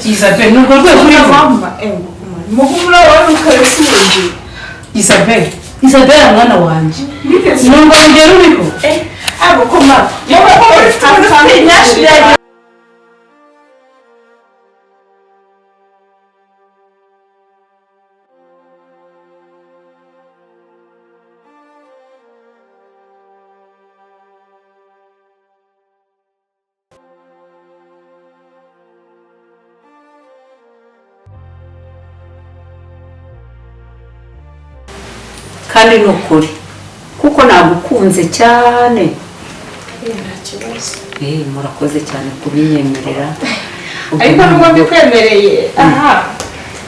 Isabel, ni urwo rwego urimo. Muhumura wowe ukabisubundi. Isabel, Isabel mwana wanjye, ni urwo rugero uriho. Abo koma. Mama ko ufite umuntu. Kandi ni ukuri kuko nagukunze cyane. Nta kibazo. Murakoze cyane kubinyemerera. Ariko nubwo mbikwemereye, aha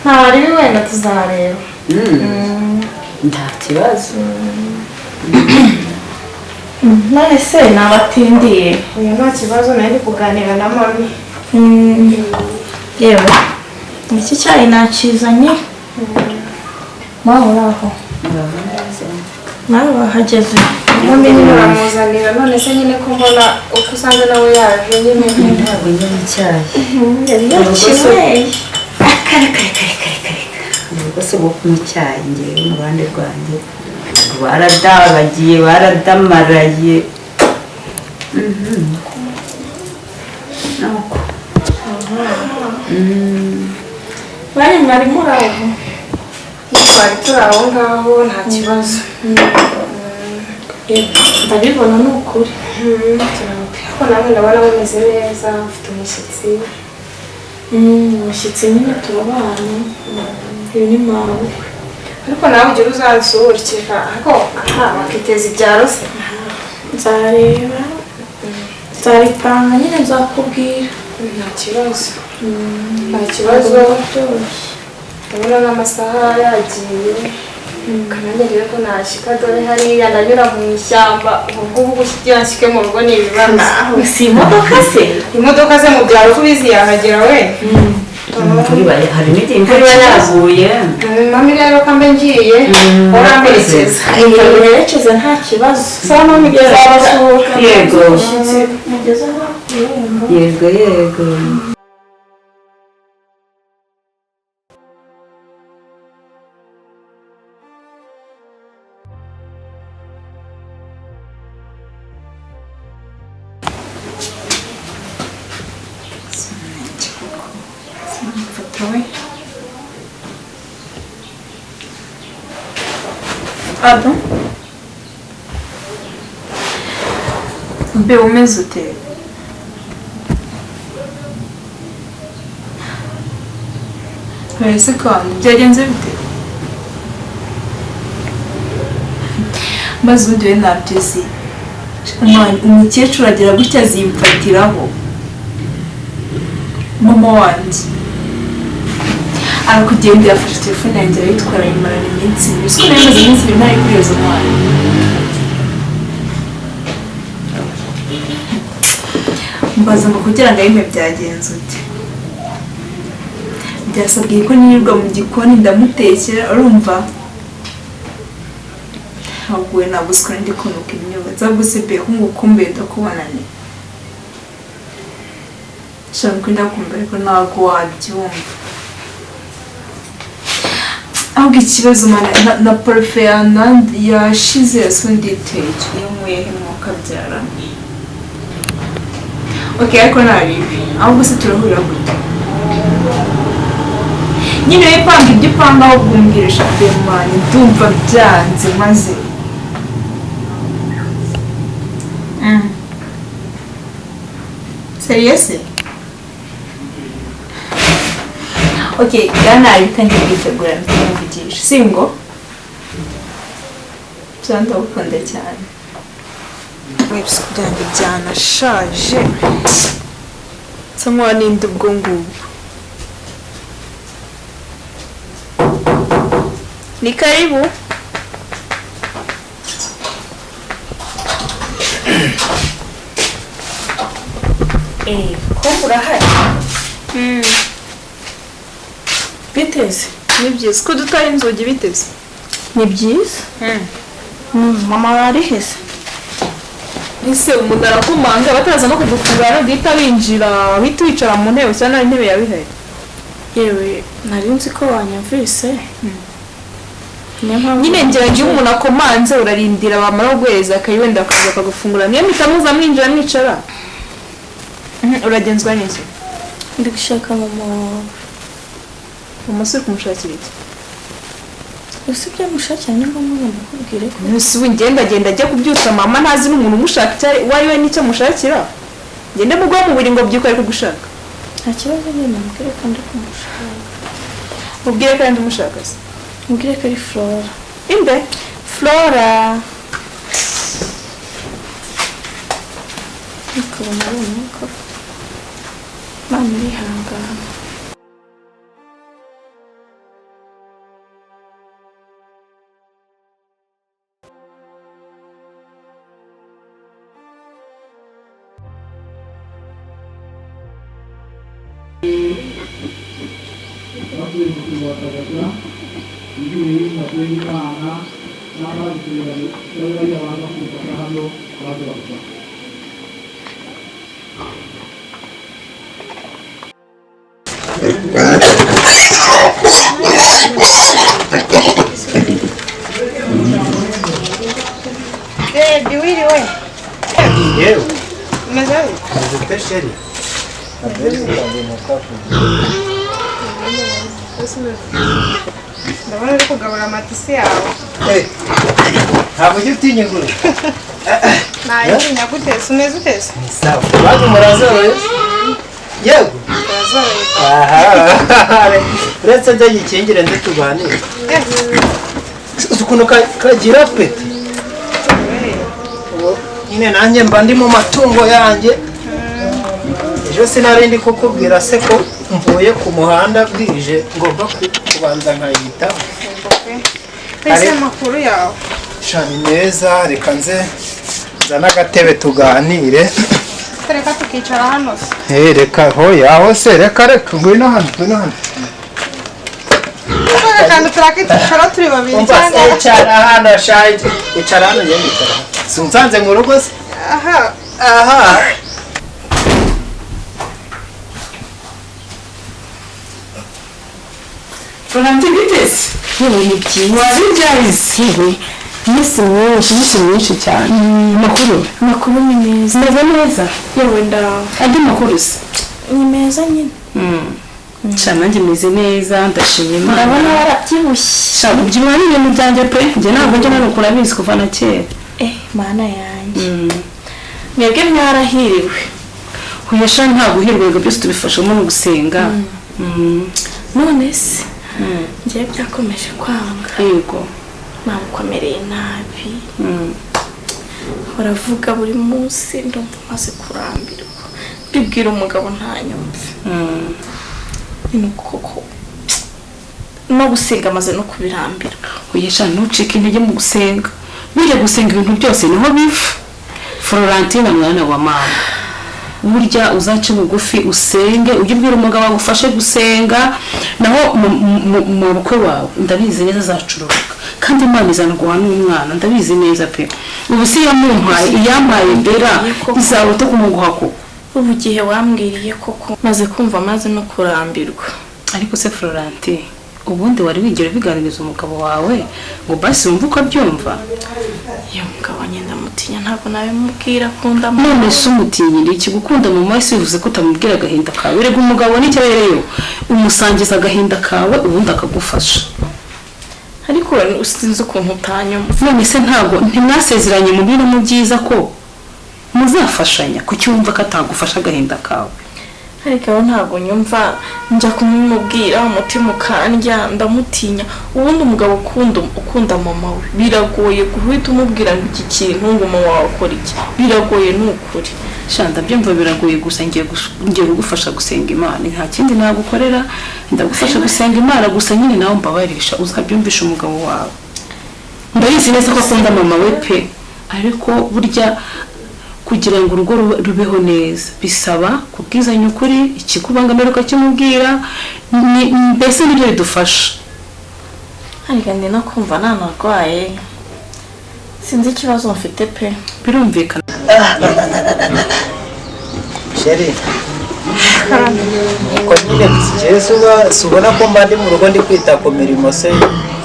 nta ribi, wenda tuzareba. Nta kibazo. None se nabatindiye? Oya, nta kibazo, nari ndi kuganira na mami. Yewe, iki cyayi nakizanye. Mawe, uraho? Nawe wahageze? Mami nyine uramuzanira. None se nyine ko mbona uko usanze nawe yaje nyine? Ntabwo nyine icyayi. Yari yakinyweye. Kare kare kare kare kare, ubwo se bwo kunywa icyayi, ngewe mu ruhande rwanjye baradabagiye, baradamaraye. Nuko. Bari mwari muraho? Twari turi aho ngaho, nta kibazo. Ndabibona, ni ukuri. Ariko nawe ndabona bameze neza, ufite umushyitsi. Umushyitsi nyine turabana, uyu ni mawe. Ariko nawe ugira uzansura, kereka ariko aha bakiteza ibyaro se. Nzareba, nzabipanga nyine, nzakubwira. Nta kibazo, nta kibazo. Byoroshye. Ndabona n'amasaha yagiye, kanange rero ko nashyika, dore hariya ndanyura mu ishyamba. Ubu ngubu gushyira nshyike mu rugo ni ibibazo. Si imodoka se? Imodoka ze mu byaro ko ubizi yahagera we? Imvura ibaye, hari n'igihe imvura iba yaguye. Mami rero kambe ngiye, uramperekeza. Werekeze, nta kibazo. Sawa mami, nzabasuhuka. Yego. Umushyitsi mugeze aho ku irembo. Yego yego. Ado? Mbe umeze ute? Ese kandi byagenze bite? Maze ubundi we ntabyo uzi. Mwana, umukecuru agira gutya azimfatiraho. Mama wanjye arakugenda, yafashe telefone yanjye arayitwara, ayimarana iminsi 2. Siko nari maze iminsi 2 ntari kureza umwana. Mbaza ngo kugira ngo ayime byagenze ute? Byasabwiye ko nirirwa mu gikoni ndamutekera, urumva? Ntabwo we ntabwo uzi ko ndi kunuka imyubatsi, ahubwo se pe ko ngukumbuye, ndakubonane. Shaka ko ndakumbuye ariko ntabwo wabyumva. Ahubwo ikibazo mana na parufe yashize, yose nditeye iyo nkuyeho umwuka abyara. Okay, ariko nta bibi. Ahubwo se turahurira gute? Nyine we panga ibyo upanga, ahubwo umbwira pe mani, ndumva byanze maze. Serious? Okay, yana bitangiye kwitegura ndamuvugisha. Singo? Ndagukunda cyane. Ibisuko byanjye byanashaje. Nsa ninde ubwo ngubwo? Ni karibu. Ko urahari? Biteze? Ni byiza ko dutaha inzugi, biteze? Ni byiza. Mama wariheze? Ese umuntu arakomanga bataza no kugufungura duhita winjira, uhita wicara mu ntebe cyangwa intebe yawe ihari. Yewe nari nzi ko wanyumvise. Niyo mpamvu Nyine ngira ngo iyo umuntu akomanze urarindira bamara guhereza akayi wenda bakaza bakagufungura. Niyo mpita muza mwinjira mwicara. Uragenzwa n'iki? Ndi gushaka mama wawe. Umusore kumushakira iki? Ese ibyo mushakira ni ngombwa ngo mbikubwire ko? Ntusi ubu ngenda ajya kubyutsa mama ntazi n'umuntu umushaka icyo uwo ari we n'icyo amushakira. Ngende mugwa mu buriri ngo byikore kugushaka. Nta kibazo nyine mubwire ko ndi kumushaka. Mubwire ko ndi umushaka se. Mubwire ko ari Flora. Inde? Flora. Ukabona ari umwuka. Mama irihangana. Baby, wiriwe. Yewe. Umeze bite? Meze chérie. Ndabona uri kugabura amatisi yawe. Ntabwo ujya utinya ingurube. Nayitinya gute? Umeze ute se? Ni sawa. Bantu murazoroye? Yego. Turazoroye. Aha. Uretse njye nyikingire nze tuganire. Uzi ukuntu kagira peti? Nyine nanjye mba ndi mu matungo yanjye. Ejo sinari ndi kukubwira se ko mvuye ku muhanda bwije ngomba kubanza nkayitaho. Ese amakuru yawe? Sha ni meza, reka nze nzane agatebe tuganire. Reka tukicara hano se. Reka hoya aho se reka reka ngwino hano ngwino hano. Akantu turakicara turi babiri cyangwa icara hano sha icara hano njye nicara. Si unsanze mu rugo se? Aha. Aha. Florentine biteze. Yewe ni byiza. Wabibyahize. Yewe Iminsi myinshi, iminsi myinshi cyane. Amakuru? Amakuru ni meza. Meze neza. Yewe ndaho. Andi makuru se? Ni meza nyine. Sha nanjye meze neza, ndashima Imana. Ndabona warabyibushye. Sha kubyibuha ni ibintu byanjye pe. Njye ntabwo njya nanukura abizi kuva na kera. Mana yanjye. Mwebwe mwarahiriwe. Huye sha nta guhirwa byose tubifashamo no gusenga. None se njye byakomeje kwanga. Yego. Namukomereye nabi. Baravuga buri munsi ndumva maze kurambirwa. Mbibwira umugabo ntanyumve. Ni koko no gusenga maze no kubirambirwa. Huye sha ntucike intege mu gusenga. Burya gusenga ibintu byose niho biva. Florentine mwana wa mama. Burya uzace bugufi usenge ujye ubwira umugabo agufashe gusenga naho mu bukwe wawe ndabizi neza azacururuka kandi Imana izanaguha n'umwana ndabizi neza pe. Ubu si yamumpaye iyampaye Bera izaruta kumuguha koko. Ubu gihe wambwiriye koko maze kumva maze no kurambirwa. Ariko se Florentine ubundi wari wigera ubiganiriza umugabo wawe ngo basi wumve uko abyumva? Iyo mugabo ngenda mutinya ntabwo nabimubwira akunda mama. None se umutinyira iki? Gukunda mama wese bivuze ko utamubwira agahinda kawe. Erega umugabo n'icyo abereyeho umusangiza agahinda kawe ubundi akagufasha. Ariko sinzi ukuntu utanyumva. None se ntabwo ntimwasezeranye mu bintu mu byiza ko muzafashanya kuki wumva ko atagufasha agahinda kawe? Ariko aho ntabwo nyumva njya kumubwira umutima ukandya ndamutinya. Ubundi umugabo ukunda mama we biragoye guhita umubwira ngo iki kintu ngo mama wawe akora iki, biragoye ni ukuri. Sha ndabyumva biragoye gusa ngiye kugufasha gusenga Imana nta kindi nagukorera ndagufasha gusenga Imana gusa nyine nawe mbabarisha uzabyumvisha umugabo wawe. Ndabizi neza ko akunda mama we pe, ariko burya kugira ngo urugo rubeho neza bisaba kubwizanya ukuri, ikikubangamira ukakimubwira, mbese nibyo bidufasha. Ariko ndi no kumva nanarwaye sinzi ikibazo mfite pe. Birumvikana. Chérie, uko nyine Yesu ubona ko mba ndi mu rugo ndi kwita ku mirimo se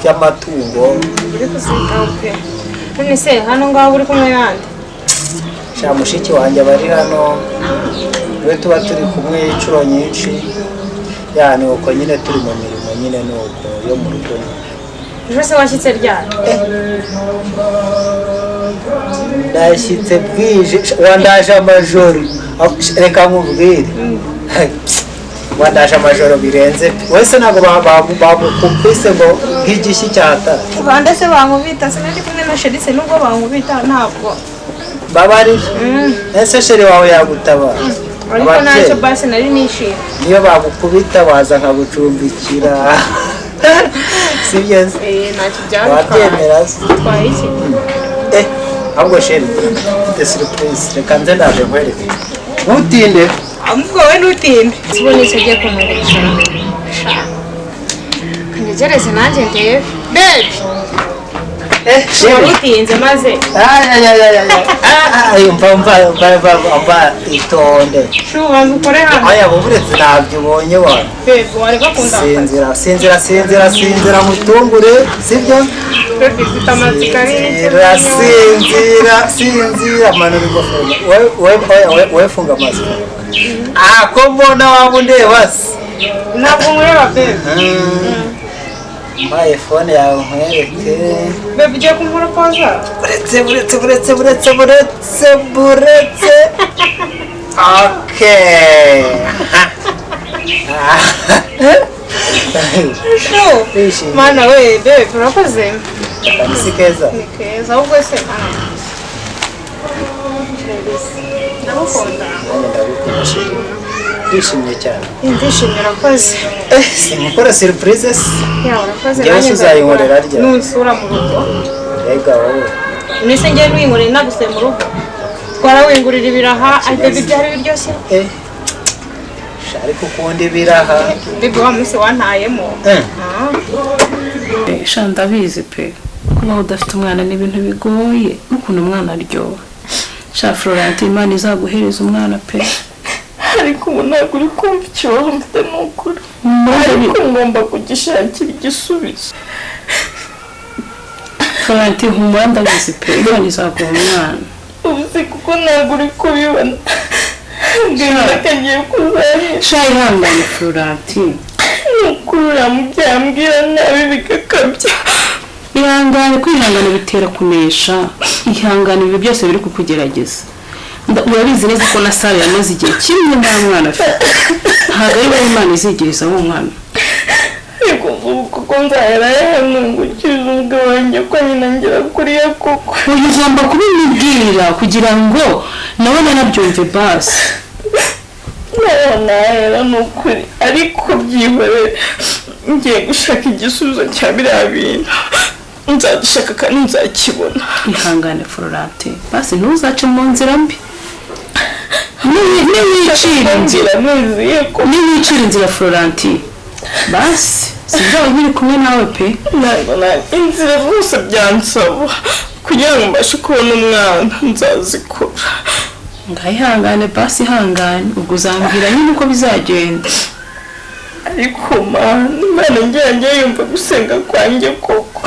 y'amatungo. Uri kuzitaho pe. None se hano ngaho uri kumwe nande? Sha, mushiki wanjye bari hano, we tuba turi kumwe inshuro nyinshi. Ya, ni uko nyine turi mu mirimo nyine, ni uko yo mu rugo nyine. Ejo se washyitse ryari? Ndashyitse bwije, wandaje amajoro. Reka nkubwire, wandaje amajoro birenze pe. Wese ntabwo bagukubise ngo nk'igishyi cyatara? Bande se bankubita? Sinari kumwe na chéri se? Nubwo bankubita ntabwo. Babarira ese chéri wawe yagutabara? Ariko ntacyo. Ababyeyi. Basi nari nishimye. Niyo bagukubita waza nkagucumbikira, sibyo se? Eh, ntacyo byantwaye. Wabyemera se? Twaye iki? Eh, ahubwo chéri, mfite surprise. Reka nze, ndaje nkwereke, ntutinde. Ahubwo wowe ntutinde. Sibona icyo agiye kuntungurisha. Kanyegereze nanjye ndebe. Baby! Eh, chéri. Wari utinze maze. Ay, ay, ay, ay, ay. Ah, ah, umva, umva, umva, umva, umva, itonde. Shu, banza ukore hano. Aya, buretse ntabyo ubonye wa. Baby, wareka kundakaza. Sinzira, sinzira, sinzira, sinzira, mutungure, sibyo? Baby, mfite amatsiko ari. Sinzira, sinzira, sinzira, manura ingofero. Wewe, wewe, wewe, wewe funga amaso. Ah, ko mbona waba undeba se? Ntabwo nkureba, baby. Mbaye phone yawe nkwereke. Baby, ugiye kumporopoza? Buretse, buretse, buretse, buretse, buretse, buretse. Okay. Shu! Ndishimye. Mana we, baby, urakoze. Si keza? Ni keza, ahubwo se mana. Ndagukunda. Nanjye ndagukunda, chérie. Ndishimye cyane. Ndishimye, urakoze. Eh, sinkukora surprise se? Ya, urakoze. Njyewe Nanjye se uzayinkorera nzabikora. ryari? Nunsura mu rugo. Mbega wowe. Nese njye nuyinkoreye nagusuye mu rugo. Twarawingurira ibiraha, ay baby, byari biryoshye. Eh. Sha, ariko ukunda ibiraha. Baby, wa munsi wantayemo. Eh. Ah. Sha, ndabizi pe, kubaho udafite umwana ni ibintu bigoye, n'ukuntu umwana aryoha. Sha Florentine, Imana izaguhereza umwana pe. Ariko ubu ntabwo uri kumva ikibazo mfite, ni ukuri, ariko ngomba kugishakira igisubizo. Florentine, humura, ndabizi pe, Imana izaguha umwana. Ubu se kuko ntabwo uri kubibona, mbwira kagiye kuzahira. Sha, ihangane Florentine. Ni ukuri, uriya mubyeyi ambwira nabi bigakabya. Ihangane, kwihangana bitera kunesha. Ihangane, ibi byose biri kukugerageza. Urabizi neza ko na Sara yamaze igihe kimwe nta mwana afite. Ntabwo ari wowe Imana izigiriza uwo mwana. Ariko ubu kuko nzahera hehe ngo umugabo wanjye ko nyina ngira kuriya koko? Uyu ugomba kubimubwira kugira ngo nawe nanabyumve basi. Naho nahera, ni ukuri, ariko byihorere, ngiye gushaka igisubizo cya biriya bintu, nzagishaka kandi nzakibona. Ihangane Florentine, basi ntuzace mu nzira mbi. Niwicira inzira Nzira niziye ko niwicira inzira Florentine, basi sinzaba nkiri kumwe nawe pe. Ntabwo inzira zose byansaba kugira ngo mbashe kubona umwana nzazikora. Ngayihangane basi, ihangane, ubwo uzambwira nyine uko bizagenda. Ariko Mana, Imana ngira yumva gusenga kwanjye koko.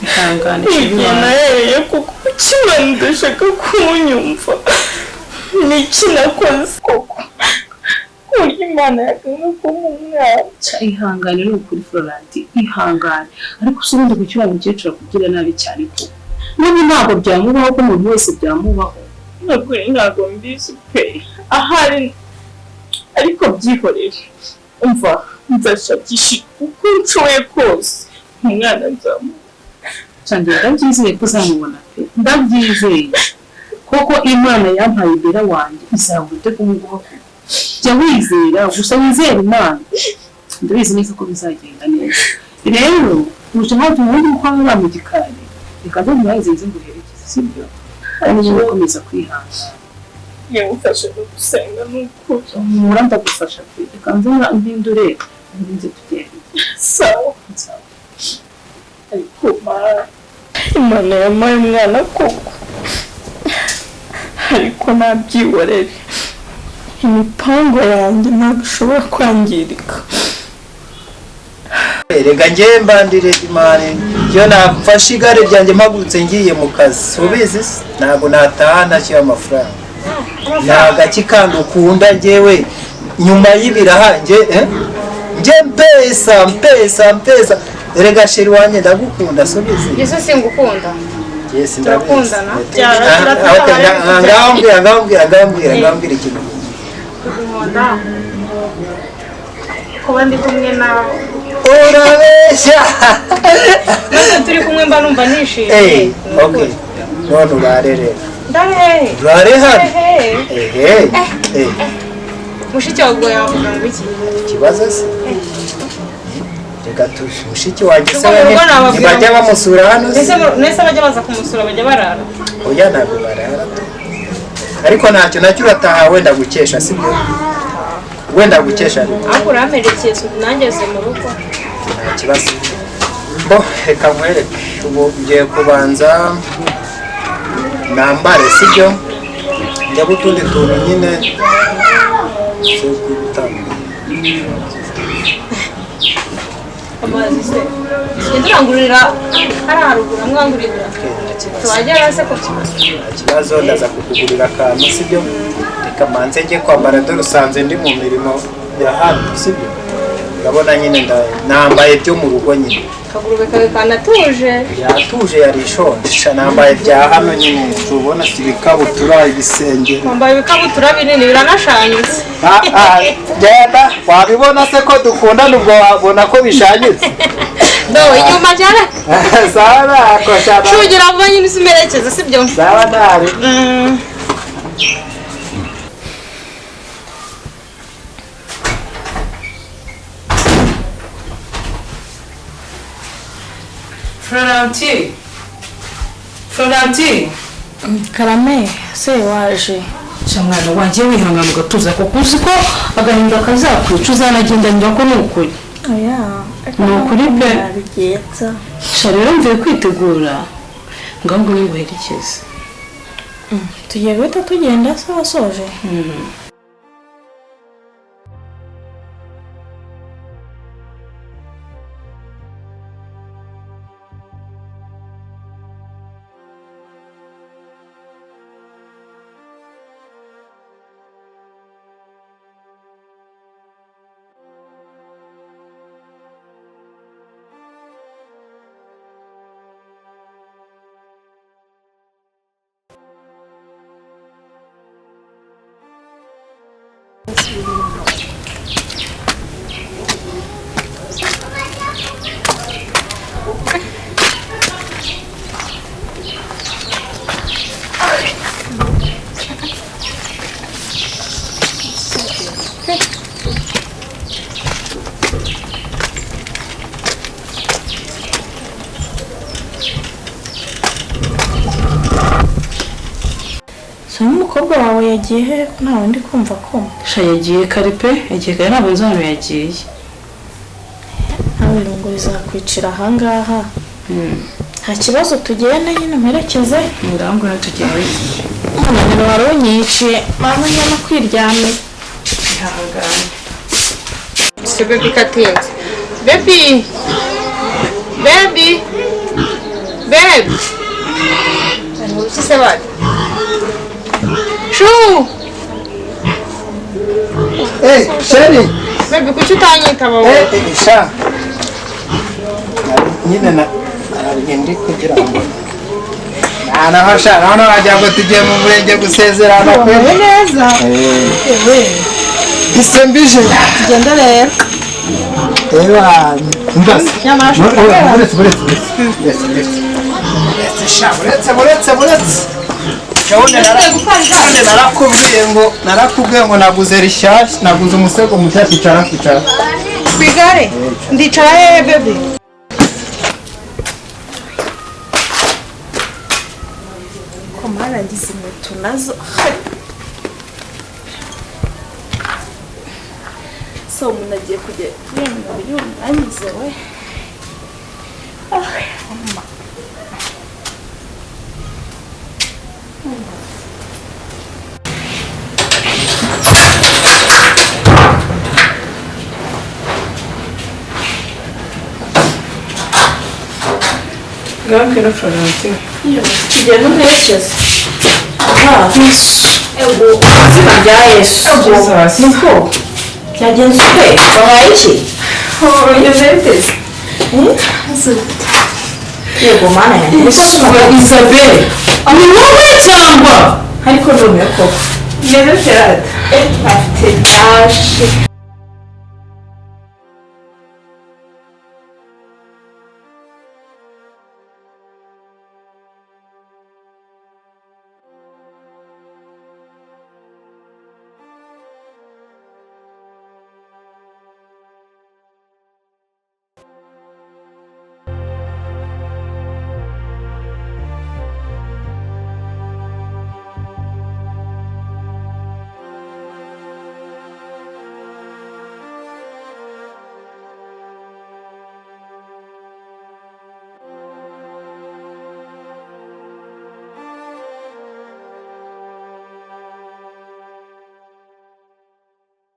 Ihangane, chérie Igihe wanjye. nahereye kuko kuki Imana idashaka kunyumva? Ni iki nakoze koko ku buryo Imana yakanga kumpa umwana? Ihangane, ni ukuri Florentine, ihangane. Ariko se ubundi kuki uriya mukecuru akubwira nabi cyane ko n'ubu ntabwo byamubaho, ko umuntu wese byamubaho? Nukuri ntabwo mbizi pe, ahari, ariko byihorere. Umva, nzashakisha uko nshoboye kose, umwana nzamuha. Cyane, ndabyizeye ko uzamubona pe, ndabyizeye koko. Imana yampaye imbere wanjye izabura ute kumuguha? Jya wizera gusa, wizere Imana, ndabizi neza ko bizagenda neza. Rero uje hafi ubundi uko waba mu gikari, reka nze nkubaze, nze nguherekeze, sibyo? Kandi niba ukomeza kwihangana. Yamufashe no gusenga, ni ukuri. Humura, ndagufasha pe. Reka nze mpindure ubundi nze tugende. Sawa. Sawa. Ariko Imana yampaye umwana koko. Ariko nabyihorere, imipango yanjye ntabwo ishobora kwangirika. Erega njye mbandire imari, iyo nafashe igare ryanjye mpagurutse ngiye mu kazi, ubizi se ntabwo nataha ntashyira amafaranga. Ni agaki kandi ukunda njyewe nyuma y'ibiraha njye njye mpesa mpesa mpesa. Erega sheri wanjye ndagukunda, subizi. Yesu singukunda. Yes, ndabizi. Turakundana. Ngaho mbwira, ngaho mbwira, ngaho mbwira, ngaho mbwira ikintu. Nkunda kuba ndi kumwe nawe. Urabeshya. Maze turi kumwe mba numva nishimye. Okay. None urare rero. Ndahehe. Urare hano. Ehe. Ehe. Mushiki wawe yavuga ngo iki? Ikibazo se? Reka tuje. Mushiki wanjye se Ubwo mu rugo nababwira ntibajya ngo- bamusura hano se? Nese bajya baza kumusura, bajya barara. Oya ntabwo barara tu. Ariko ntacyo nacyo urataha wenda gukesha, sibyo? Wenda gukesha ariko. Ariko uramperekeza nangeze mu rugo. Nta kibazo. Bo reka nkwereke. Ubu ngiye kubanza nambare, sibyo? Njya utundi tuntu nyine zo gutanga. Amazi se. Ngenda urangurira hariya haruguru amwangurira. Tuwagera se ko Nta kibazo, ndaza kukugurira akantu, sibyo? Reka manze njye kwambara, dore usanze ndi mu mirimo ya hano, sibyo? Urabona nyine nambaye byo mu rugo nyine. Akagurube kawe kanatuje. Yatuje, yari ishonje. Nambaye bya hano nyine, tubona si ibikabutura, ibisenge. Wambaye ibikabutura binini biranashanyutse. Genda wabibona se ko dukundana, ubwo wabona ko bishanyutse. Do inyuma cyane. Sawa nako shana. Shugira vuba nyine usimerekeze, sibyo? Sawa ntari. Florentine, Florentine. Karame se waje. Sha mwana wanjye wihangana ugatuza, kuko uzi ko agahinda kazakwica uzanagendanira ko ni ukuri. Oya. Ni ukuri pe. Nabigenza. Sha rero mvuye kwitegura ngaho ngo nguherekeze. Tugiye guhita tugenda se wasoje? So n'umukobwa wawe yagiye he ko ntawe ndi kumva ko? Sha yagiye kare pe, yagiye kare ntabwo nzi ahantu yagiye. Nawe irungu rizakwicira ahangaha. Nta kibazo, tugende nyine mperekeze. Ngaho ngwino tugende. Umunaniro wari unyiciye, mama njya no kwiryamira. Ihangane. Se baby katinze. Baby. Baby. Baby. Ari se bari. Shu. Sheri. Baby kuki utanyitaba wowe? Sha. Nyine na ndi kugira ngo naho sha naho wagira ngo tugiye mu murenge gusezerana pe. Neza. Ise mbije. Tugenda rero. Ewa, mbase. Buretse, buretse, buretse, buretse. Sha, buretse, buretse, buretse. Narakubwiye ngo naguze rishyashya, naguze umusego mushyashya, icara, icara. Ku igare? Ndicara hehe baby? Komarangiza inkweto nazo. So umuntu agiye kujya yemera yunangize we. Ah, mama. Ngambwira Florentine. Tugenda uherekeze. Ego, izina rya Yesu. Jesus. Niko byagenze ute? Wabaye iki? Yuneteze. Yego mana yanjye. Isabel, ni wowe cyangwa? Ariko ndumiwe koko. Yuneteze. Afite tache.